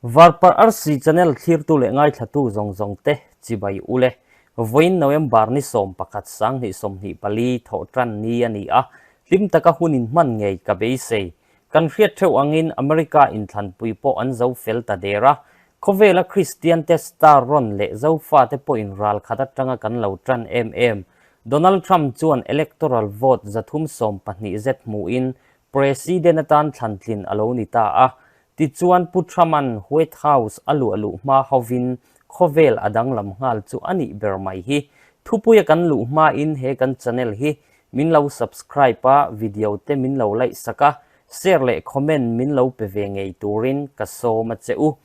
Varparh Arsi channel thlirtu leh ngaithlatu zawng zawng te chibai ule. Vawiin November ni 11 2024 thawh tan ni a ni a, hlim taka hun in hman ngei ka beisei. Kan hriat theuh angin America inthlanpui pawh an zo fel ta der a, khawvela Kristian te star rawn leh Zofate pawhin ral khat atanga kan lo tan em em. Donald Trump chuan electoral vote 312 zet hmuhin President atan thlantlin a lo ni ta a. Tichuan Pu Trump-a'n White House a luah luh hma hovin khawvel a danglam nghal chu a nih ber mai hi. Thupuia kan luh hmain he kan channel hi min lo subscribe a, video te min lo like sak a, share leh comment min lo pe ve ngei turin ka sawm a che u.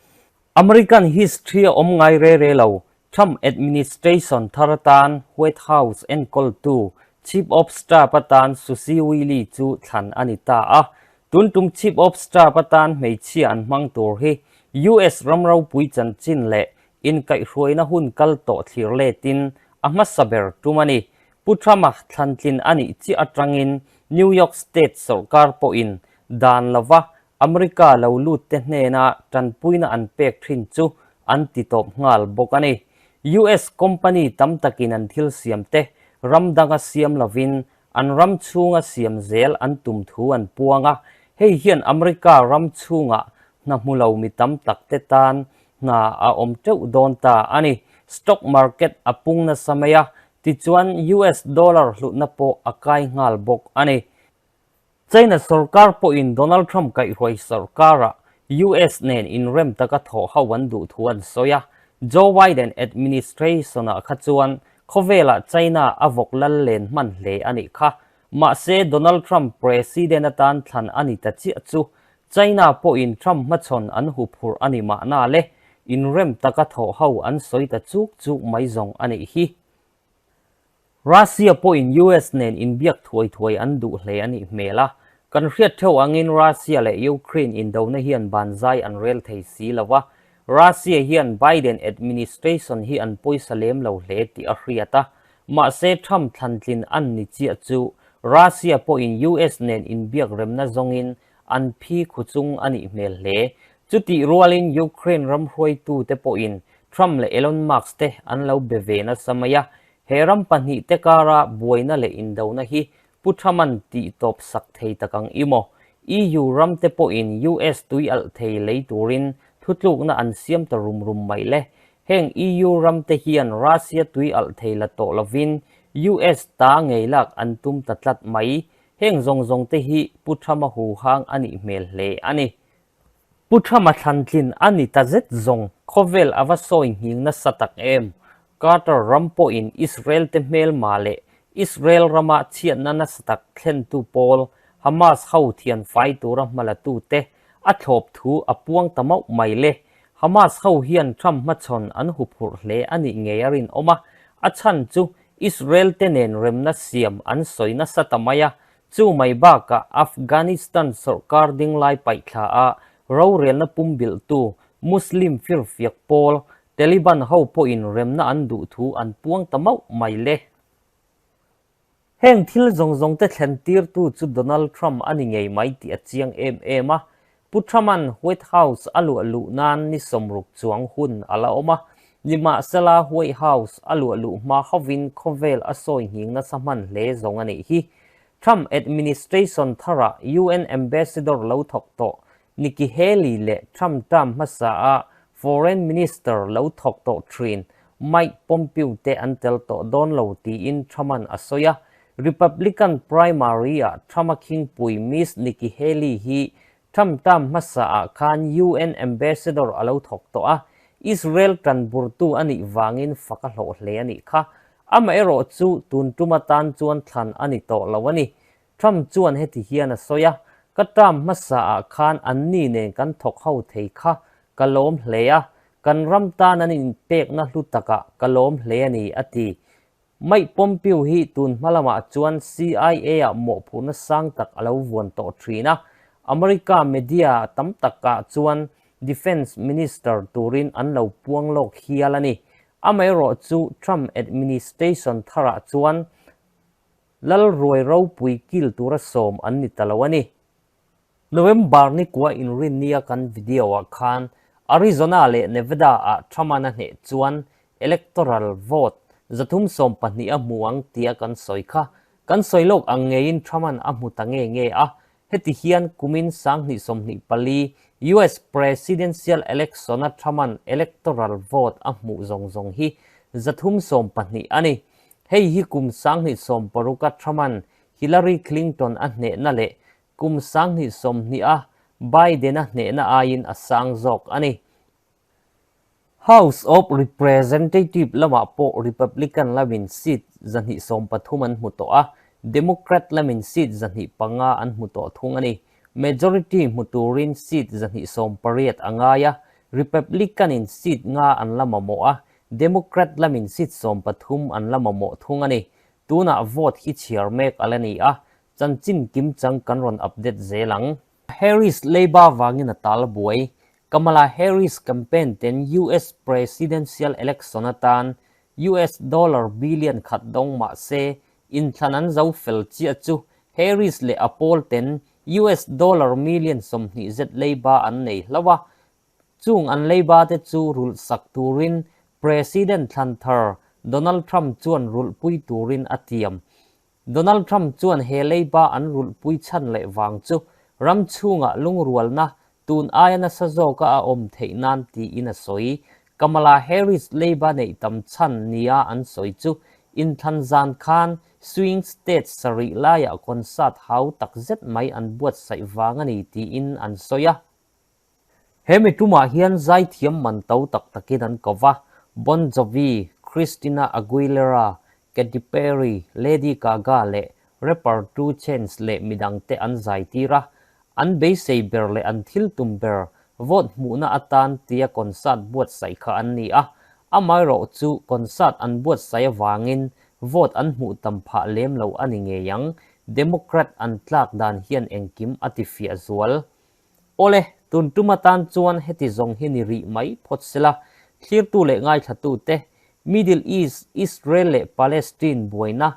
American history a awm ngai re re lo, Trump administration thar atan White House enkawltu Chief of Staff atan Susie Wiles chu thlan a ni ta a. Tun tum Chief of Staff atan hmeichhia an hmang tur hi US ram ropui chanchin leh inkaihhruaina hun kal tawh thlir letin a hmasa ber tum a ni. Pu Trump-a thlantlin a nih chiah atangin New York State sorkar pawhin dan lova America lo lut te hnena tanpuina an pek thin chu an ti tawp nghal bawk a ni. US company tam takin an thil siam te ram danga siam lovin an ram chhunga siam zel an tum thu an puang a, hei hian America ram chhungah hna hmu lo mi tam tak te tan hna a awm teuh dawn ta a ni. Stock market a pung nasa mai a, tichuan US dollar hlutna pawh a kai nghal bawk a ni. China sorkar pawhin Donald Trump kaihhruai sorkarah US nen inrem taka thawh ho an duh thu an sawi a, Joe Biden administration-ah kha chuan khawvelah China a vawk lal len hman hle a nih kha. Mahse, Donald Trump president atan thlan a ni ta chiah chu China pawhin Trump hmachhawn an huphurh a ni mahna le, inrem taka thawh ho an sawi ta chuk chuk mai zawng a nih hi. Russia pawhin US nen inbiak thuai thuai an duh hle a nih hmel a, kan hriat theuh angin Russia leh Ukraine indona hian banzai an rel thei si lo a, Russia hian Biden administration hi an pawisa lem lo hle tih a hriat a, mahse Trump thlantlin an ni chiah chu Russia pawhin US nen inbiak remna zawngin an phi khu chung a nih hmel hle. Chutih rualin Ukraine ram hruaitute pawhin Trump leh Elon Musk te an lo be ve nasa mai a, he ram pahnih te kara buaina leh indona hi Pu Trump-a'n tih tawp sak thei tak ang i maw? EU ram te pawhin US tui alh thei lei turin thutlukna an siam ta rum rum mai le. Heng EU ram te hian Russia tui alh thei la tawh lovin US ta ngei lak an tum ta tlat mai. Heng zawng zawng te hi Pu Trump-a huhang a nih hmel hle a ni. Pu Trump-a thlantlin a ni ta zet zawng khawvel a va sawi nghing nasa tak em? Qatar ram pawhin Israel te hmelma leh Israel rama chhiatna nasa tak thlentu pawl Hamas ho thian fai tura hmalatute a thlawp thu a puang ta mauh mai le. Hamas ho hian Trump hmachhawn an huphurh hle a nih ngei a rinawm a, a chhan chu Israel te nen remna siam an sawi nasa ta mai a, Chu mai bakah Afghanistan sorkar dinglai paihthla a rorelna pumbilhtu Muslim firfiak pawl Taliban ho pawhin remna an duh thu an puang ta mauh mai le. Heng thil zawng zawng te thlen tirtu chu Donald Trump a ni ngei mai tih a chiang em em a, Pu Trump-a'n White House a luah luh nan ni 60 chuang hun a la awm a, nimahsela White House a luah luh hma hovin khawvel a sawi nghing nasa hman hle zawng a nih hi. Trump administration tharah UN Ambassador lo thawk tawh Nikki Haley leh Trump term hmasa a Foreign Minister lo thawk tawh thin Mike Pompeo te an tel tawh dawn lo tiin Trump-a'n a sawi a, Republican primary-ah Trump-a khingpui Miss Nikki Haley hi Trump term hmasaah khan UN Ambassador a lo thawk tawh a, Israel tanburtu a nih vangin fak a hlawh hle a nih kha. Amaherawh chu tun tum atan chuan thlan a ni tawh lo a ni. Trump chuan heti hian a sawi a, Ka term hmasaah khan anni nen kan thawk ho thei kha ka lawm hle a, kan ram tan an inpekna hlu takah ka lawm hle a ni, a ti. Mike Pompeo hi tun hma lamah chuan CIA-ah mawhphurhna sang tak a lo vuan tawh thin a, America media tam takah chuan Defence Minister turin an lo puang lawk hial a ni. Amaherawh chu Trump administration tharah chuan Lalruai ropui kil tura sawm an ni ta lo a ni. November ni kua inrinnia kan video-ah khan Arizona leh Nevada-ah Trump-a'n a hneh chuan electoral vote 312 a hmu ang tia kan sawi kha. Kan sawi lawk ang ngeiin Trump-a'n a hmu ta nge nge a, heti hian kumin 2024 US Presidential Election-a Trump-a'n electoral vote a hmuh zawng zawng hi 312 a ni. Hei hi kum 2016-a Trump-a'n Hillary Clinton a hnehna leh kum 2020-a Biden-a hnehna aiin a sang zawk a ni. House of Representative lamah pawh Republican lamin seat 213 an hmu tawh a, Democrat lamin seat 205 an hmu tawh thung a ni. Majority hmu turin seat 218 a ngai a, Republican-in seat nga an la mamawh a, Democrat lamin seat 13 an la mamawh thung a ni. Tunah vote hi chhiar mek a la ni a, chanchin kimchang kan rawn update zel ang. Harris leiba vangin a tal buai. Kamala Harris campaign ten US Presidential Election atan US dollar billion khat dawng mah se, inthlan an zo fel chiah chu Harris leh a pawl ten US dollar million 20 zet leiba an nei hlauh a. Chung an leiba te chu rulh sak turin President thlan thar Donald Trump chuan rulhpui turin a tiam. Donald Trump chuan he leiba an rulhpui chhan leh vang chu ram chhungah lungrualna tun aia nasa zawka a awm theih nan tiin a sawi. Kamala Harris leiba neih tam chhan nia an sawi chu inthlan zan khan swing state sarih laiah concert hau tak zet mai an buatsaih vang a ni tiin an sawi a. He mi tumah hian zaithiam man to tak takin an ko va, Bon Jovi, Christina Aguilera, Katy Perry, Lady Gaga leh rapper 2 Chainz leh midangte an zaitir a. An beisei ber leh an thil tum ber vote hmuhna atan tia concert buatsaih kha an ni a. Amaherawh chu concert an buatsaih avangin vote an hmuh tam phah lem lo a ni ngei ang. Democrat an tlak dan hian engkim a tifiah zual. Awle, tun tum atan chuan heti zawng hi ni rih mai phawt sela, thlirtu leh ngaithlatute, Middle East, Israel leh Palestine buaina,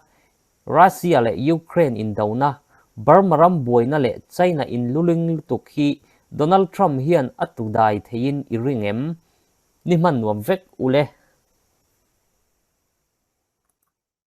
Russia leh Ukraine indona, Burma ram buaina leh China inluling lutuk hi Donald Trump hian a tudai theiin i ring em? Ni hman nuam vek ule.